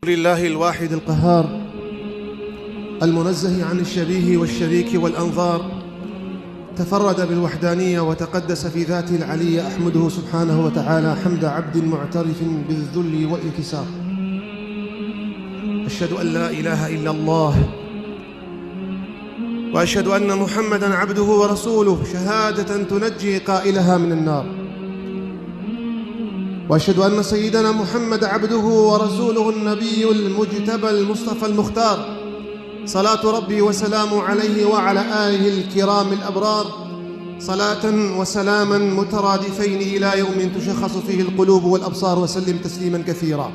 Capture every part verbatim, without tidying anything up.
لله الواحد القهار، المنزه عن الشبيه والشريك والأنظار، تفرد بالوحدانية وتقدس في ذاته العلية، أحمده سبحانه وتعالى حمد عبد معترف بالذل والانكسار. أشهد أن لا إله إلا الله، وأشهد أن محمدا عبده ورسوله، شهادة تنجي قائلها من النار. وأشهد أن سيدنا محمد عبده ورسوله النبي المجتبى المصطفى المختار، صلاة ربي وسلامه عليه وعلى آله الكرام الأبرار، صلاة وسلاما مترادفين إلى يوم تشخص فيه القلوب والأبصار، وسلم تسليما كثيرا.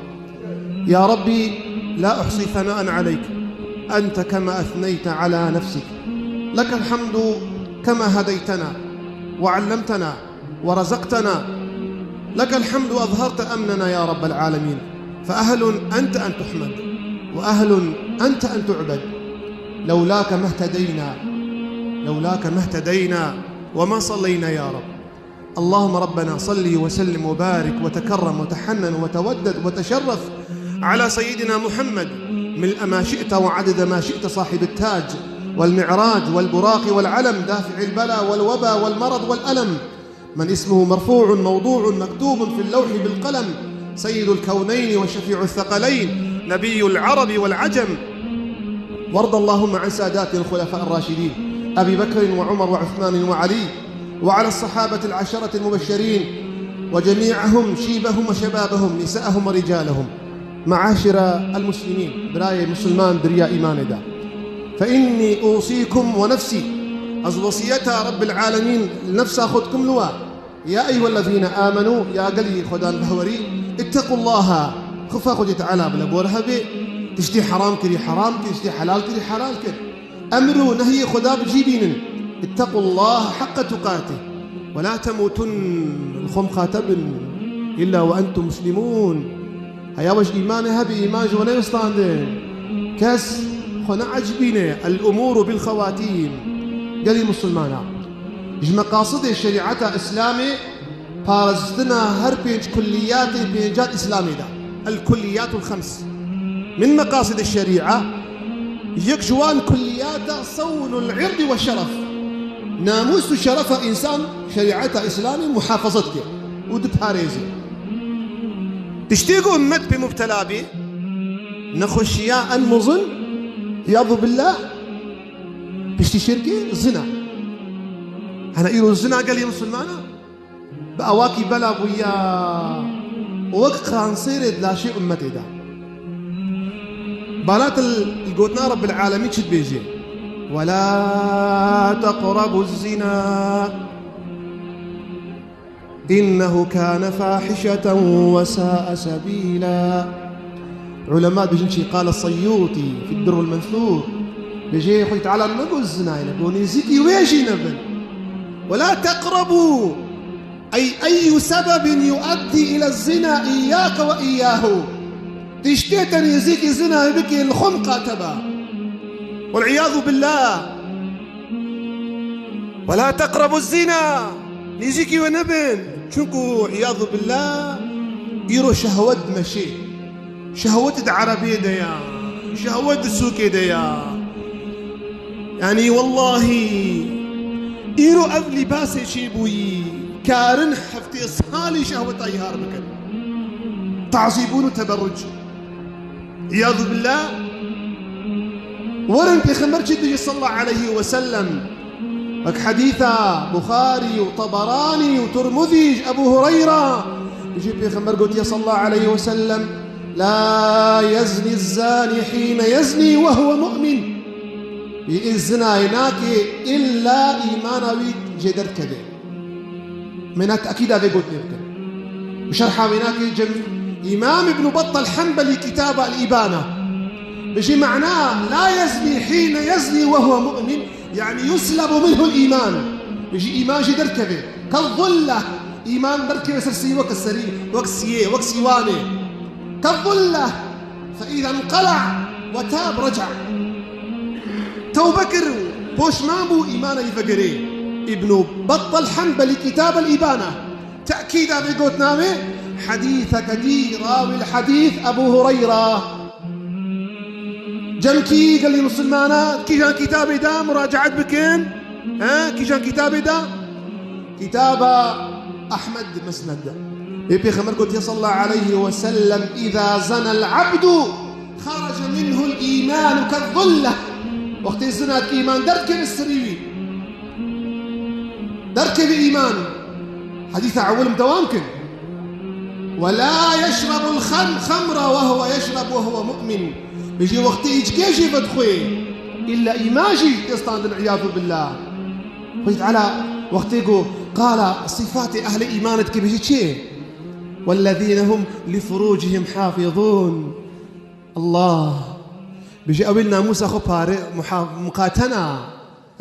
يا ربي، لا أحصي ثناء عليك، أنت كما أثنيت على نفسك. لك الحمد كما هديتنا وعلمتنا ورزقتنا. لك الحمد، أظهرت أمننا يا رب العالمين، فأهل أنت أن تحمد، وأهل أنت أن تعبد. لولاك ما اهتدينا، لولاك ما اهتدينا وما صلينا يا رب. اللهم ربنا صل وسلم وبارك وتكرم وتحنن وتودد وتشرف على سيدنا محمد، ملء ما شئت وعدد ما شئت، صاحب التاج والمعراج والبراق والعلم، دافع البلاء والوبا والمرض والألم، من اسمه مرفوع موضوع مكتوب في اللوح بالقلم، سيد الكونين وشفيع الثقلين، نبي العرب والعجم. وارض اللهم عن ساداتنا الخلفاء الراشدين، أبي بكر وعمر وعثمان وعلي، وعلى الصحابة العشرة المبشرين وجميعهم، شيبهم وشبابهم، نساءهم ورجالهم. معاشر المسلمين، برای مسلمان دریا ایمان دا. فإني أوصيكم ونفسي، ez wesiyeta Rabbil Alemin li nefsa xwe dikim li we. يا أيها الذين آمنوا، ya gelî Xwedan behwerî, اتقوا الله، xifa Xwedê Teala bila bor hebe, tiştê heram kirî heram kir, tiştê helal kirî helal kir. Emr û nehyê Xweda bi cî bînin. اتقوا الله حق تقاته ولا تموتن، li xwe mixate bin, إلا وأنتم مسلمون. Heya we ji îmanê hebî, îman ji we newestandin. Kes xwe neecibîne. الأمور بالخواتيم. Gelî Musulmana, ji meqasidê şerîeta Îslamê parastina her pênc kulliyatê pêncan Îslamê de. الكليات الخمس. من مقاصد الشريعة، yek ji wan kulliyata صون العرض والشرف. Namûs û şerefa însan şerîeta Îslamê muhafaza dike û diparêze. Tiştê ku ummet pê mubtela bî, nexweşiya en mezin, îyadu billah, piştî şirkê zina. Hene îro zina gelê Musulmana bi awakî bela bûye û wek kansêrê di laşê ummetê de. Balat li gotina Rabbil Alemîn çi dibêje? ولا تقربوا الزنا إنه كان فاحشة وساء سبيلا. Ulema dibêjin çi? قال السيوطي في الدر المنثور. Bêje Xwedê Teala negot zinayê, negot nêzîkî wê jî nebin. ولا تقربوا، أي أي سبب يؤدي إلى الزنا إياك وإياه. Tiştê te nêzîkî zinayê bike li xwe miqate be. والعياذ بالله. ولا تقربوا الزنا. Nêzîkî wê nebin. Çunku, îyadu billah, îro şehwet dimeşê. Şehwet di erebiyê de ya. Şehwet di sûkê de ya. Yanî, wellahî, îro ev lîbasê çêbûyî, karin heftê salî şehweta îhar bikin. Tazîbûn û teberruc. Îyadu billah. Werin Pêxember çi dibêje sallallahu aleyhi ve sellem. Wek hedîsa Buxarî û Teberanî û Tirmizî ji Ebû Hureyra. Dibêje Pêxember gotiye sallallahu aleyhi ve sellem: لا يزني الزاني حين يزني وهو مؤمن. Yê zinayê nake îlla îmana wî jê derdikeve. Mena tekîda vê gotinê bikin. Bi şerha wê nake cem-, Îmam Ibn Battal Henbelî kitaba El-Îbana. Bijî mena, لا يزني حين يزني وهو مؤمن، yani يسلب منه الإيمان. Bijî îman jî derdikeve. كالظلة، îman derdikeve ser sî wek serî, wek siyê, wek sîwanê. كالظلة، فإذا انقلع وتاب رجع. Tewbe kir û poşman bû, îmana wî vegerê. Îbn Battal Henbelî kitaba El-Îbana. Tekîda vê gotina wê, hedîseke dî, rawî el-hedîs Ebû Hureyra. Cem kî gelî misilmana, kîjan kitabê da muracaet bikin? He? Kîjan kitabê da? Kitaba Ahmed Mesned. Ê Pêxember gotiye sallallahu aleyhi ve sellem, "Îza zenel abdu xarace minhul îmanu kezzulle." Wextê zina dike, îman derdikeve serî wî. Derdikeve îman. Hedîsa ewil em dewam kin. "Ve la yeşrebul xam-, xemra ve huve yeşreb ve huve mu'min." Bêjî wextê îçkê jî vedixwê, îlla îman jî tê standin, îyazu billah. Xwedî Teala wextê ku qala sîfatê ehlê îmanê dike, bêjî çi? "Wellezîne hum li furûcihim hafizûn." Allah. Bêjî ew ê li namûsa xwe pare muha-, miqate na.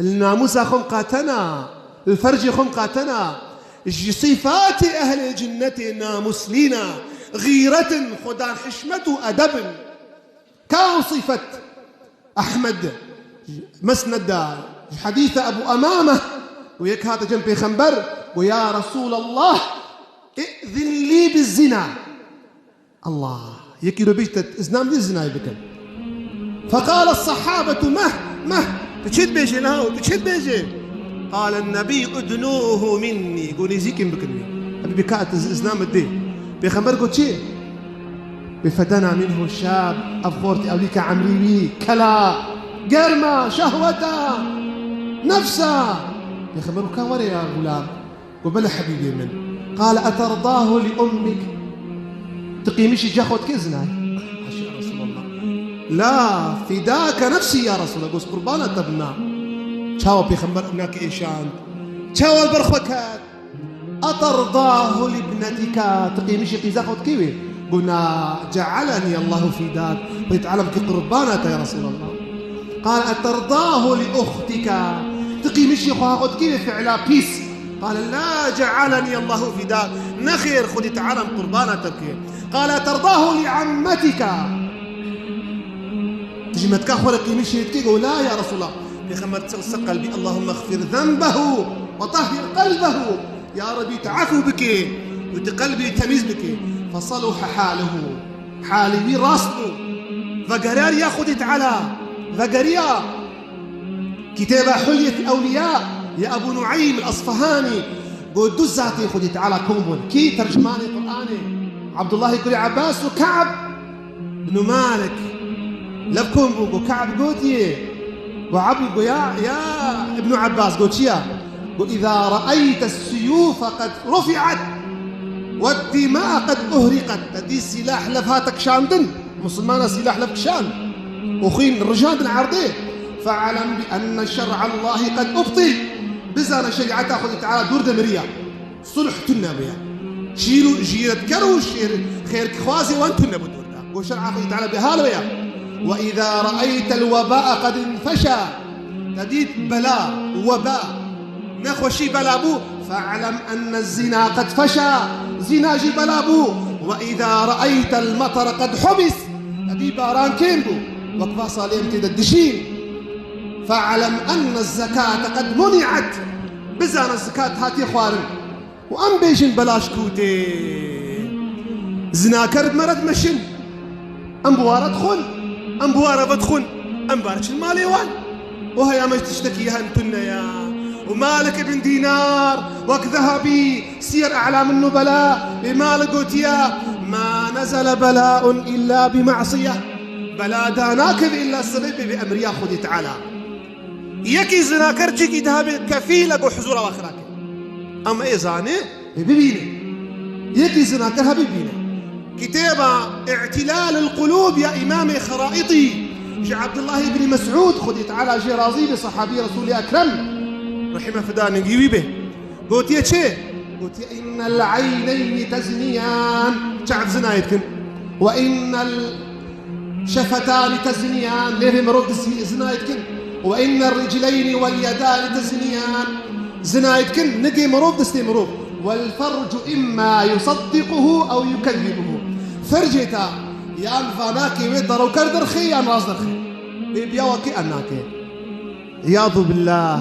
Li namûsa xwe miqate na. Li fercê xwe miqate na. Ji sîfatê ehlê cinnetê namûslîn e. Xîret in, xwedan hişmet û edeb in. Ka ew sîfet? Ehmed, Mesned da, ji hedîsa Ebû Emame, û yek hate cem Pêxember, got, "Ya Resûlallah, îzin lî bi zina." Allah, yekî ro bêjî te îzna min dî zinayê bikim. Feqale sahabetu, "Meh, meh, tu çi dibêjî niha, tu çi dibêjî?" Qale nebî, "Udnûhu minnî." Got, "Nêzîkî min bikin wî." Hebî bika tu îzna min dê. Pêxember got, "Çi?" Bê fedena minhu şab, ev xortî ewlîka emrî wî, kela, germa, şehweta, nefsa. Pêxember got, "Ka were ya xulam." Got, "Bele hebîbê min." Qale, "Eterdahu li ummik?" Tu qîmişî ca xwe dikê zinayê? Haşa ya Resûlallah. "La, fidake nefsî ya Resûlallah." Got, "Qurbana te bina." Çawa Pêxember ewlîka êşand? Çawa li ber xwe ket? "Eterdahu li ibnetika?" Tu qîmişî qîza xwe dikê wê? Got, "Na, cealenî Allahu fîdak." Xwedî Teala min kir qurbana te ya Resûlallah. Qale, "Eterdahu li uxtika?" Tu qîmişî xweha xwe dikî vê fiila pîs? Qale, "La, cealenî Allahu fîdak." Nexêr, Xwedî Teala min qurbana te bike. Qale, "Eterdahu li emmetika?" Tu ji metka xwe re qîmişê dikî? Go, "La ya Resûlallah." Pêxember çiq se qelbî, "Allahümme xfir zenbehu ve tahhir qelbehu." Ya Rebî, tu efû bike û tu qelbî temîz bike. Fesaluha haluhu. Halê wî rast bû. Vegeriyar ya Xwedî Teala. Vegeriya. Kitêba Hilyet Ewliya ya Ebû Nueym el-Esfehanî got, du zatê Xwedî Teala kom bûn. Kî tercümanê Qur'anê? Abdullahê kurê Ebbas û Ka'b bin Malik. Lev kom bû, got, Ka'b gotiye. Got, Abd, got, ya, ya Ibn Abbas, got, çi ya? Got, "Îza re'eyte siyûfe qed rufi'et ve dima'a qed uhriqet." Te dî sîlah lev hate kişandin, misilmana sîlah lev kişand û xwîn rijandin erdê. "Fe'lem bi enne şer'allahi qed ubtil." Bizane şerîeta Xwedî Teala dûr de miriya. Sulh tune bûye. Şîr û jîretkar û şêr-, xêrxwazê wan tune bû dûr de. Got, şer'a Xwedî Teala bê hal weye. "Ve îza re'eytel weba'a qed infeşa." Te dît bela, weba, nexweşî bela bû. "Fe'lem enne zina qed feşa." Zina jî bela bû. "Ve îza re'eytel metara qed hubis." Te dî baran kêm bû. Wek va salê em tê de dijîn. "Fe'lem enne zekate qed muni'et." Bizane zikat hatiye xwarin. Û em bêjin belaş kûtê. Zinaker bi me re dimeşin. Em bi wa re dixwin. Em bi wa re vedixwin. Em bi wa re çin malê wan. Û heya me ji tiştekî hem tune ya. Û Malik ibn Dînar, wek Zehabî, Siyer A'lamun Nubela, ê Malik gotiye, "Ma nezele belaun illa bi ma'siye." Bela danakeve illa sebebê bi emriya Xwedê Teala. Yekî zinaker cîkî diha bê kefîl e ku huzûra we xira ke. Em ê zanê, ê bibîne. Yekî zinaker hebî bîne. Kitêba Î'tilal el-Qulûb ya Îmamê Xeraîtî ji Abdullah ibn Mes'ûd, Xwedî Teala jê razî be, sahabî Resûlê Ekrem, rehîme fida ningî wî be. Gotiye çi? Gotiye, "Innel eyneyni tezniyan." Çav zinayê dikin. "Ve innel şefetani tezniyan." Lêvê mirov dizî-, zinayê dikin. "Ve innel ricleyni vel yedani tezniyan." Zinayê dikin, nigê mirov, destê mirov. "Vel fercu imma yusaddiquhu ew yukezzibuhu." Fercê ta yan va nake wê derewker derxê yan rast derxê. Bê biya wekî an nake. Îyadu billah.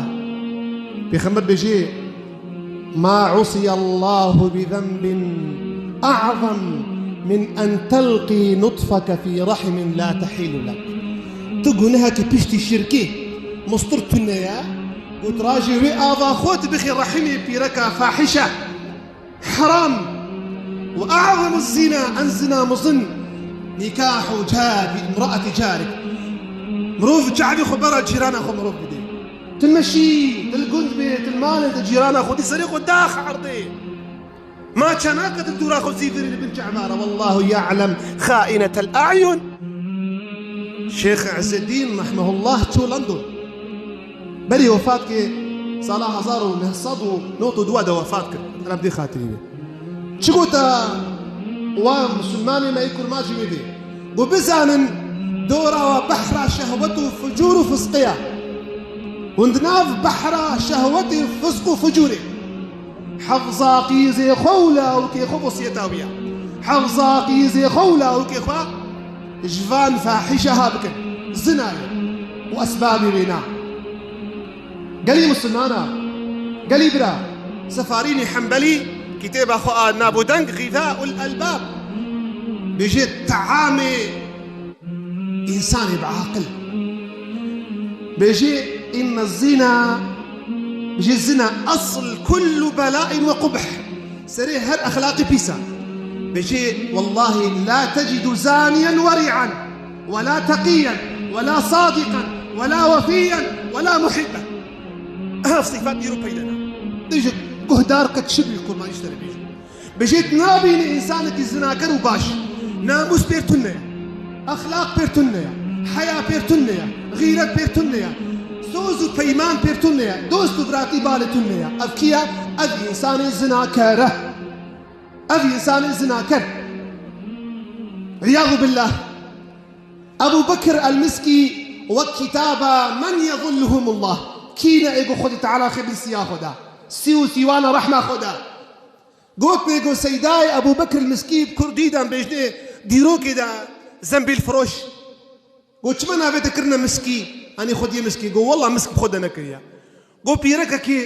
Pêxember bêjê, "Ma usiyallahu bi zenbin a'zam min en telqî nutfeke fî rahimin la tehîlu lek." Tu gunehekî piştî şirkê mustir tune ye, got rajê wê ava xwe tu bixê rehimê pîreka fahişe, heram. Ve a'zemu zina, en zina mezin, nikahu cari, imraeti carik. Mirov çavê xwe bera cîrana xwe mirov bide. Tu meşî, tu li gund bê, tu li malê, tu cîrana xwe dî serê xwe dax erdê. Ma çanaka tu dûra xwe zîvirî li bin çavara. Wallahu ya'lem xainetel a'yun. Şêx Îzzedîn rahmehullah çû London. Berî wefat kir, sala hezar û neh sed û nod û dua de wefat kir. Reb dê xatirî wê. Çi gota wa Musulmanê me yê Kurmancî wê dê? Got bizanin dora wa behra şehwet û fucûr û fisqê ye. Hûn di nav behra şehwetê, fisq û fucûrê. Hefza qîzê xwe û lawikê xwe wesiyeta wî ye. Hefza qîzê xwe û lawikê xwe ji van fahîşeha bikin. Zina ye û esbabê wê na. Gelî Musulmana, gelî bira, Sefarînî Hembelî kitêba xwe a navûdeng Xîzaul Elbab bêjê teamê Însanê bi aqil. Bêjî, inne zina, bêjî zina asl kullu belain ve qubh. Serê her exlaqî pîs e. Bêjî, wellahî la tecidu zaniyen weri'an, ve la teqiyen, ve la sadiqen, ve la wefiyen, ve la muhibben. Ev sifat îro peyda ne. Bêjî, guhdar qet çi bî kurban îşte bêjî. Bijî tu nabînî însanekî zinaker û baş. Namûs pêr tune ye. Exlaq pêr tune ye. Heya pêr tune ye. Xîret pêr tune ye. Soz û peyman pêr tune ye. Dost û viratî balê tune ye. Ev kî ye? Ev însanê zinaker e. Ev însanê zinaker. Îyadu billah. Ebû Bekir el-Miskî wek kitaba Men Yezilluhumullah. Kî ne ê ku Xwedê Teala xê bin siya xwe da. Sî û sîwana rehma xwe da. Got pê ku Seydayê Ebû Bekir Miskî bi kurdî de bêjnê dîrokê de zembîl firoş. Got çima navê te kirine Miskî? Anî xwediyê Miskî. Got wella misk bi xwe de nekiriye. Got pîrekekî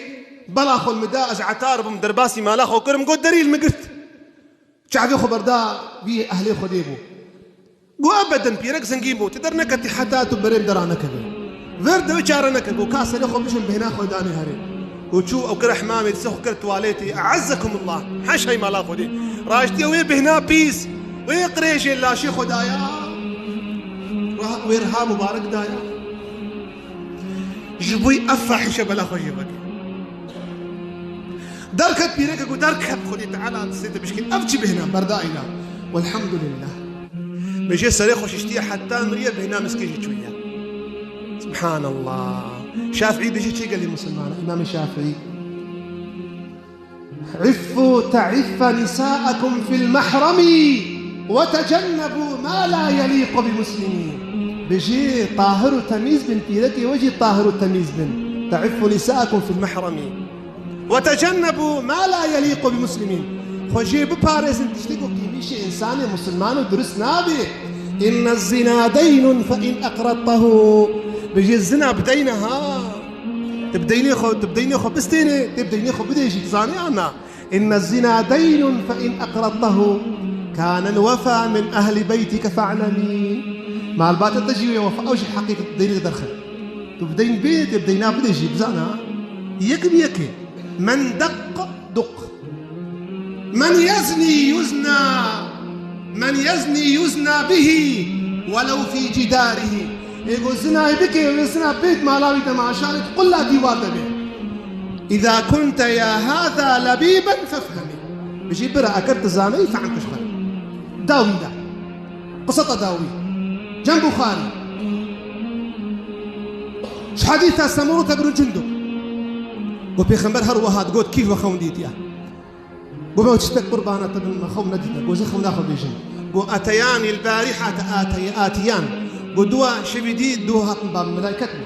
bela xwe li min da, ez etar bûm, derbasî mala xwe kirim. Got derî li min girt. Çavê xwe berda vî ehlê xwedê bû. Got ebeden pîrek zengîn bû. Tu derneketî heta tu berê min dera nekeve. Ver de çare neke. Got ka serê xwe bijim bêhna xwe danê herê. Got çû ew kir hemamê, dise xwe kir tuwaletê. E'ezzekumullah. Heşay mala xwedê. Raştiye wê bêhna pîs. Wê qirêjê laşê xwe daya. Ra-, wê riha mubarek daya. Ji bo ev fahîşe bela xwe jê veke. Derket pîreke ku derket Xwedê Teala distê te bişkîn. Ev çi bêhna berda îna. Welhamdulillah. Bêje serê xwe şiştiye heta miriye bêhna miskê jî çûye. Subhanallah. Şafîî bêje çê gelî Musulmana? Îmamê Şafîî. عفوا تعف نساءكم في المحرم وتجنبوا ما لا يليق بمسلمين. Bijî tahir û temîz bin, pîrekê we jî tahir û temîz bin. تعفوا نساءكم في المحرم وتجنبوا ما لا يليق بمسلمين. Xwe jê biparêzin tiştê ku qîmîşê însanê musulman û durist nabe. إن الزنا دين فإن أقرضته. Bijî zina bi deyne ha. Tu bi deynê xwe, tu bi deynê xwe bistênê, tê bi deynê xwe bidê jî, dizanî an na? إن الزنا دين فإن أقرضته كان الوفا من أهل بيتك فاعلمي. Malbata te jî wê wefa, ew jî heqî te deynê derxe. Tu bi deyn bê, tê bi deyna bidê jî, bizana. Yek bi yekê. من دق دق. من يزني يزنى، من يزني يزنى به ولو في جداره. Ê ku zinayê bike, wê zina bêt mala wî de maşanê di qulla dîwar de bê. إذا كنت يا هذا لبيبا فافهمي. Bijî bira, eger tu zaneyî, fehm tu ji xwe re. Dawî de. Qiseta dawî. Cem Buxarî. Ji hedîsa Semûrû te bin Cundub. Got pêxember her wiha digot, kî ve xewn dîtiye? Got me tiştek qurbana te bin, me xewn nedîte. Got ji xewna xwe bêjin. Got eteyani el-barîhete atey-, atiyan. Got dua şevî dî, dua hatin ba min, melaiket bû.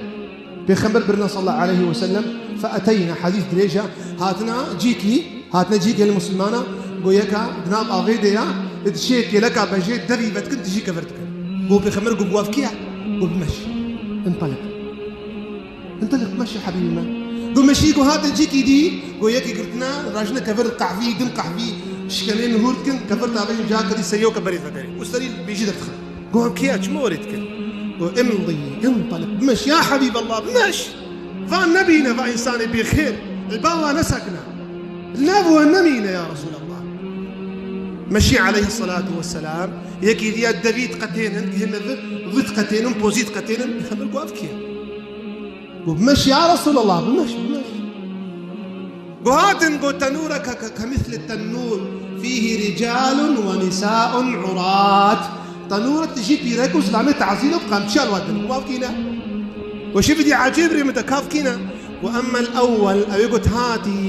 Pêxember birine sallallahu aleyhi ve sellem, fe eteyne, hedîs dirêj e, hatina cîkî, hatine cîkê li musulmana, got yeka di nav avê de ya, di şê kêleka bejê devî vedikin, dijî kevir dikin. Got pêxember, got bi wafkiya, got bimeş. Intalik. Intalik, meşî hebîbî me. Got meşî, got hate cîkî dî, got yekî girtine, rajine kevir qehvî, din qehvî, şikenê nihûr dikin, kevir tabê ca kirî serî ew ke berê vegerî. Û serî bêjî derdixin. Got kiya, çima werê dikin? Go, "Imdi, inṭaliq, bimeş, ya Habîballah, bimeş. Van nebîne, va însanê bêxêr, li ba wa nesekne. Li nav we nemîne, ya Resûlallah." Meşî aleyhisselatu vesselam, yekî diya devî diqetênin, gihîne vir, vir diqetênin, pozî diqetênin, Pêxember go, "Ev kî ye?" Go, "Bimeş, ya Resûlallah, bimeş, bimeş." Go hatin, go, "Tenûreke ke, ke, kemîsli tenûr, fîhî ricalun ve nisa'un urat." Tenûr tijî pîrek û zilamê tazîl û qamçiya li wan din. Go, "Ev kî ne?" Go, "Şî bidî ecêb rê min de, ka ev kî ne?" Go, "Emmel ewwel, ewê go hatî,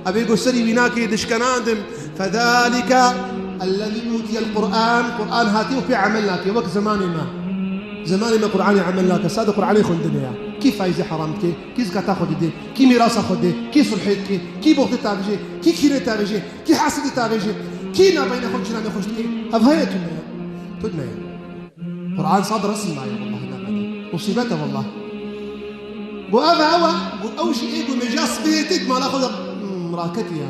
ewê go serî wî nakê dişkenandin, fedalike ellezî utiyel Qur'an, Qur'an hatî û pê emel nake, wek zemanê me. Zemanê me Qur'anê emel nake, sade Qur'anê xwendinê ye. Kî faîzê heram dike? Kî zekata xwe dide? Kî mîrasa xwe dide? Kî sulhê dike? Kî boxtê tavêje? Kî kînê tavêje? Kî hesidê tavêje? Kî nabeyna xwe û cîranê xweş dike? Ev heye tune ye? Tune ye. Qur'an sad resim maye, wellahî nabeyna. Musîbet e, wellah. Go ev e, ew e, go ew jî ê go mêja sibê tê di mala xwe de, hmm, raketî ye.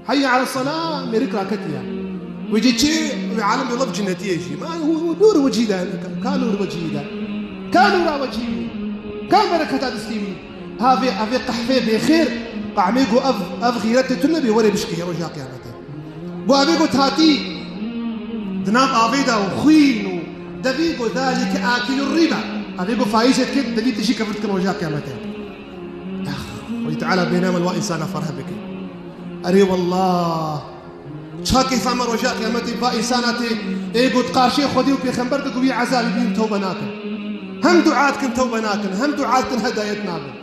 Heyye ala sela, mêrik raketiye. Wê cê çê, wê alem yola bi cinnetiyê jî. Ma hu, hu, nûr wecî de, ka nûr wecî de. Ka nûra wecî wî. Ka bereketa distî wî. Ha vê, ha vê qehvê bêxêr, qamê go ev, ev xîretê tu nebê, were bişkê roja qiyametê. Go ev ê go tatî, di nav avê de û xwîn û devî go zalike akîlur rîba. Ev ê go faîzê dike, devî tijî kevir dikin roja qiyametê. Ax, Xwedî Teala bêne min wa însana ferh bike. Erê wallah. Çiqa kêfa me roja qiyametê va însana tê, ê got qarşê Xwedê û Pêxember de ku wî ezabî bîn tewbe nakin. Hem dua dikin tewbe nakin, hem dua dikin hedayet nabin.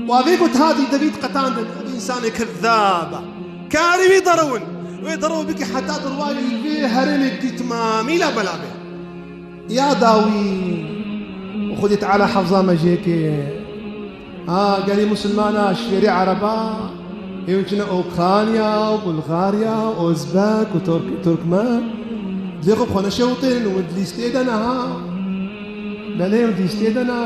Wa vê got hadî devît qetandin, ev însanê kezab e. Karê wî derewin. Wê derew bike heta derwayî vê herêmê dîtmamî la bela be. Ya dawî, Xwedî Teala hefza me jê ke. Ha, gelî musulmana şêrê Ereba, ê çine Ukrayna û Bulgarya û Ozbek û Turk-, Turkmen, dê xwe xwe neşewtênin û di lîstê de ne ha. Belê û di lîstê de ne.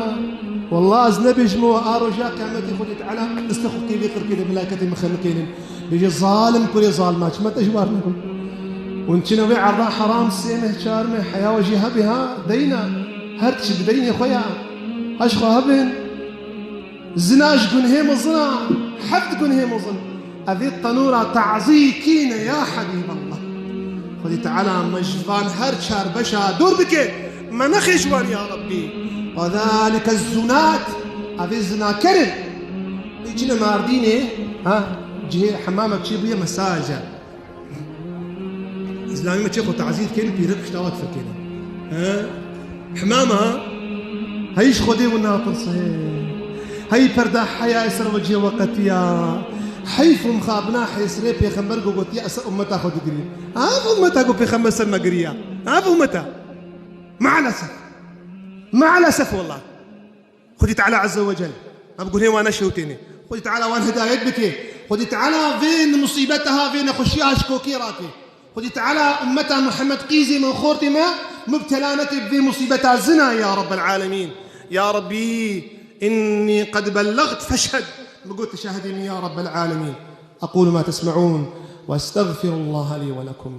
Wallah ez nebêjim we a roja qiyametê Xwedî Teala destê xwe kê vê qirkê de melaketê min xemikênin. Bêje, zalim kurê zalima, çima te ji war negot? Hûn çine wê erda heram sê meh, çar meh, heya we jî hebê ha, deyna. Her tişt bi deynê xwe ya. Heş xwe hebin. Zina ji gunhê mezin a, heft gunhê mezin. Evê tenûra tazî kî ne ya Habîballah? Xwedî Teala me ji van her çar beşa dûr bike, me nexê ji wan ya Rabbî. Ve zalike zunat, evê zinaker in. Ê çine Mardînê, ha, cihê hemamek çê bûye mesaj e. Zilamê me çê xwe tazî dikên, pîrek pişta wa difikêne. He? Hemama, hey ji Xwedê win napirse. Hey perda heyayê ser wecihê we qetiya. Heyf û mixabina hêsirê pêxember ku gotiye, ez ser ummeta xwe digirî. Ev ummeta ku pêxember ser me giriya. Ev ummeta. Maalesef. Maalesef wallah. Xwedî Teala Azze ve Cel, em gunê wan neşewtêne. Xwedî Teala wan hidayet bike. Xwedî Teala vê musîbeta ha, vê nexweşiya ha ji kokê rake. Xwedî Teala ummeta Muhammed qîzê me, xortê me, mubtela neke bi vê musîbeta zina ya Rabbel Alemîn. Ya Rabbî, innî qed bellegt feşhed. Min got, şahidê min ya Rabbel Alemîn. أقول ما تسمعون وأستغفر الله لي ولكم.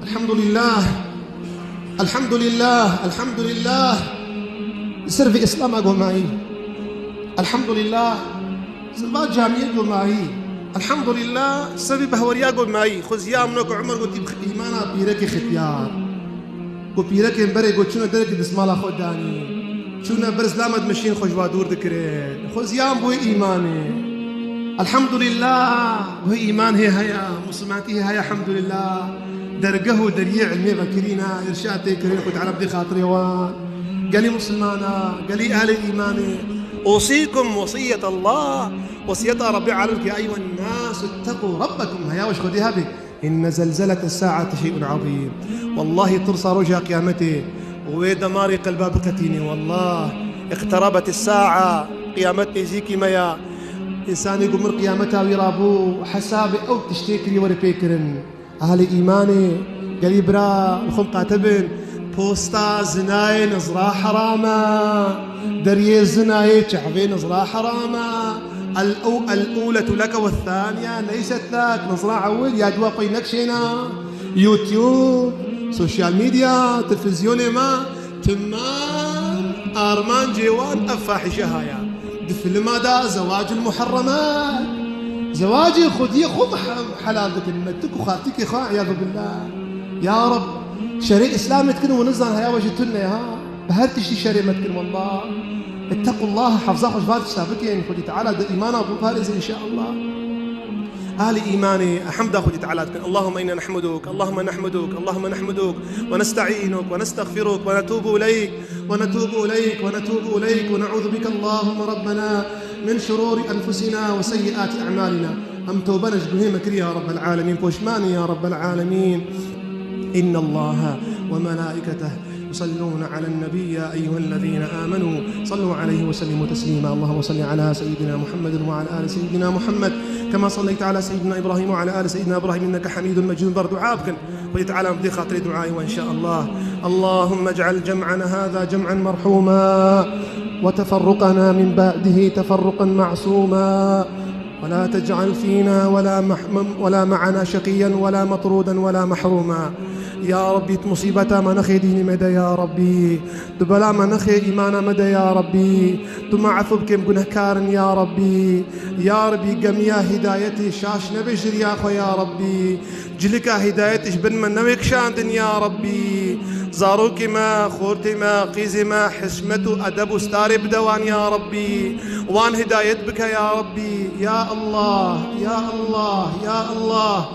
الحمد لله. الحمد لله. الحمد لله. Li ser vê Îslama ku mayî. Elhamdulillah. Ser va camiyê ku mayî. Elhamdulillah. Ser vê behweriya ku mayî. Xwe ziya min ku Umer gotî bi îmana pîrekê xetiyar. Ku pîrekên berê ku çûne derekê destmala xwe danî. Çûne ber zilama dimeşîn, xwe ji wa dûr dikirin. Xwe ziyan bû îmanê. Elhamdulillah. Ku îman hê heye. Muslimanetî hê heye, elhamdulillah. Dergeh û deriyê ilmê vekirîne. Îrşad tê kirin. Xwe Teala bidê xatirê wan. Gelî musulmana, gelî ehlê îmanê. Usîkum wesiyet Allah. Wesiyeta Rabbê Alem ki, eyuhen nas itteqû rabbekum. Heya we ji Xwedê hebê. Inne zelzelete saati şey'un azîm. Wallahî tirsa roja qiyametê wê demarê qelba biqetînê. Wallah. İqterabet sa'a. Qiyamet nêzîkî me ya. Însanê ku mir qiyameta wî rabû, hesabê ew tiştê kirî were pê kirin. Ehlê îmanê, gelî bira, bi xwe miqate bin. Posta zinayê nizra heram e. Deriyê zinayê çehvê nizra heram e. الأو-، الأولى لك والثانية ليست لك. Nizra ewil ya duwa xwe yî nekişêne. YouTube, sosyal medya, televîzyonê me, timam armancê wan ev fahîşe haya. Di filma de zewacul muharremat. Zewacê xwediyê xwe bi he-, helal dikin. Me tik û xaltikê xwe, iyadu billah. Ya Reb, şerê Îslamê dikin û nizan heya we jî tune ha. Bi her tiştî şerê me dikin, wallah. Ittaqullah, hefza xwe ji van tişta bikin. Xwedî Teala di îmana biparêze, înşaallah. Ehlî îmanê, hemda Xwedî Teala dikin. اللهم إنا نحمدك، اللهم نحمدك، اللهم نحمدك، ونستعينك، ونستغفرك، ونتوب إليك، ونتوب إليك، ونتوب إليك، ونعوذ بك اللهم ربنا من شرور أنفسنا وسيئات أعمالنا. Em tewbe ne ji gunehê me kir ya Rabbel Alemîn, poşman ya Rabbel Alemîn. إن الله وملائكته يصلون على النبي يا أيها الذين آمنوا صلوا عليه وسلموا تسليما. اللهم صل على سيدنا محمد وعلى آل سيدنا محمد كما صليت على سيدنا إبراهيم وعلى آل سيدنا إبراهيم إنك حميد مجيد. Bar dua bikin. Xwedî Teala em dê xatirê duayê we, înşaallah. اللهم اجعل جمعنا هذا جمعا مرحوما وتفرقنا من بعده تفرقا معصوما ولا تجعل فينا ولا مح-، ولا معنا شقيا ولا مطرودا ولا محروما. Ya Rabbî, tu musîbeta me nexê dînê me de ya Rabbî. Tu bela me nexê îmana me de ya Rabbî. Tu me efû bike, em gunehkar in ya Rabbî. Ya Rabbî, gemiya hîdayetê şaş nebe ji riya xwe ya Rabbî. Cilika hîdayetê ji bin me newê kişandin ya Rabbî. Zarokê me, xortê me, qîzê me hişmet û edeb û starê bide wan ya Rabbî. Wan hîdayet bike ya Rabbî. Ya Allah, ya Allah, ya Allah.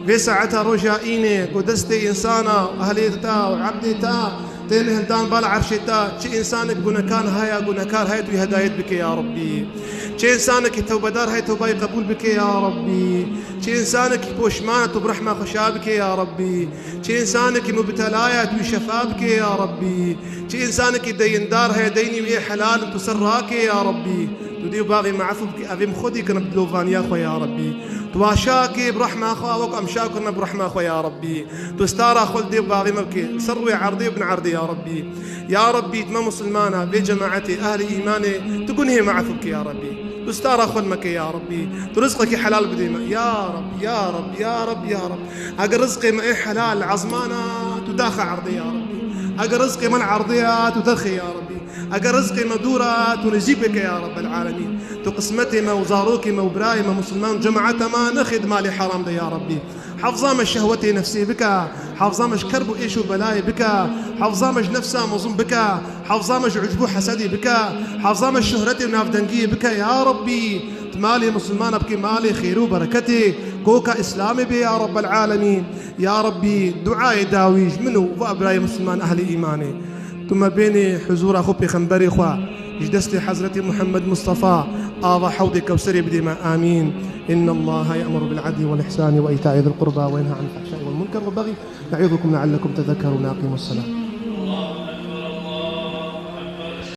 Vê saeta roja înê ku destê însana, ehlê ta û ebdê ta, tên hildan bal erşê ta, çi însanek gunekar haya, gunekar haya, tu wî hedayet bike ya Rabbî. Çi însanekî tewbedar haya, tewbayê qebûl bike ya Rabbî. Çi însanekî poşman e, tu bi rehma xwe şa bike ya Rabbî. Çi însanekî mubtela ye, tu wî şefa bike ya Rabbî. Çi însanekî deyindar heye, deynî wî ê helal in, tu ser rake ya Rabbî. Tu dê û baxê me efû bike, evê em xwedî kirine bi dilovaniya xwe ya Rabbî. Tu wa şa ke bi rehma xwe, wek em şa kirine bi rehma xwe ya Rabbî. Tu stara xwe li dê û baxê me bike, ser rûyê erdê û bin erdê ya Rabbî. Ya Rabbî, tu me misilmana, vê cemaetê, ehlê îmanê, tu gunehê me efû bike ya Rabbî. Tu stara xwe li me ke ya Rabbî. Tu rizqekî helal bidê me. Ya Rab, ya Rab, ya Rab, ya Rab. Eger rizqê me ê helal li ezmana, tu daxe erdê ya Rabbî. Eger rizqê me li erdê ya, tu derxê ya Rabbî. Eger rizqê me dûr e, tu nêzîk bike ya Rabbel Alemîn. Tu qismetê me û zarokê me û birayê me misilman û cemaeta me nexê di malê heram de ya Rabbî. Hefza me şehwetê nefsê bike, hefza me ji kerb û êş û belayê bike, hefza me ji nefsa mezlûm bike, hefza me ji ucb û hesedê bike, hefza me ji şohretê û navdengiyê bike ya Rabbî. Tu malê misilmana bike malê xêr û bereketê, koka Îslamê bê ya Rabbel Alemîn. Ya Rabbî, duayê dawî ji min û va birayê misilman ehlê îmanê. Tu me bênê huzûra xwe pêxemberê xwe, ji destê Hezretê Muhammed Mustafa ava hewdê Kewserê bidê me. Amîn. إن الله يأمر بالعدل والإحسان وإيتاء ذي القربى وينهى عن الفحشاء والمنكر والبغي يعظكم لعلكم تذكرون. أقيموا الصلاة.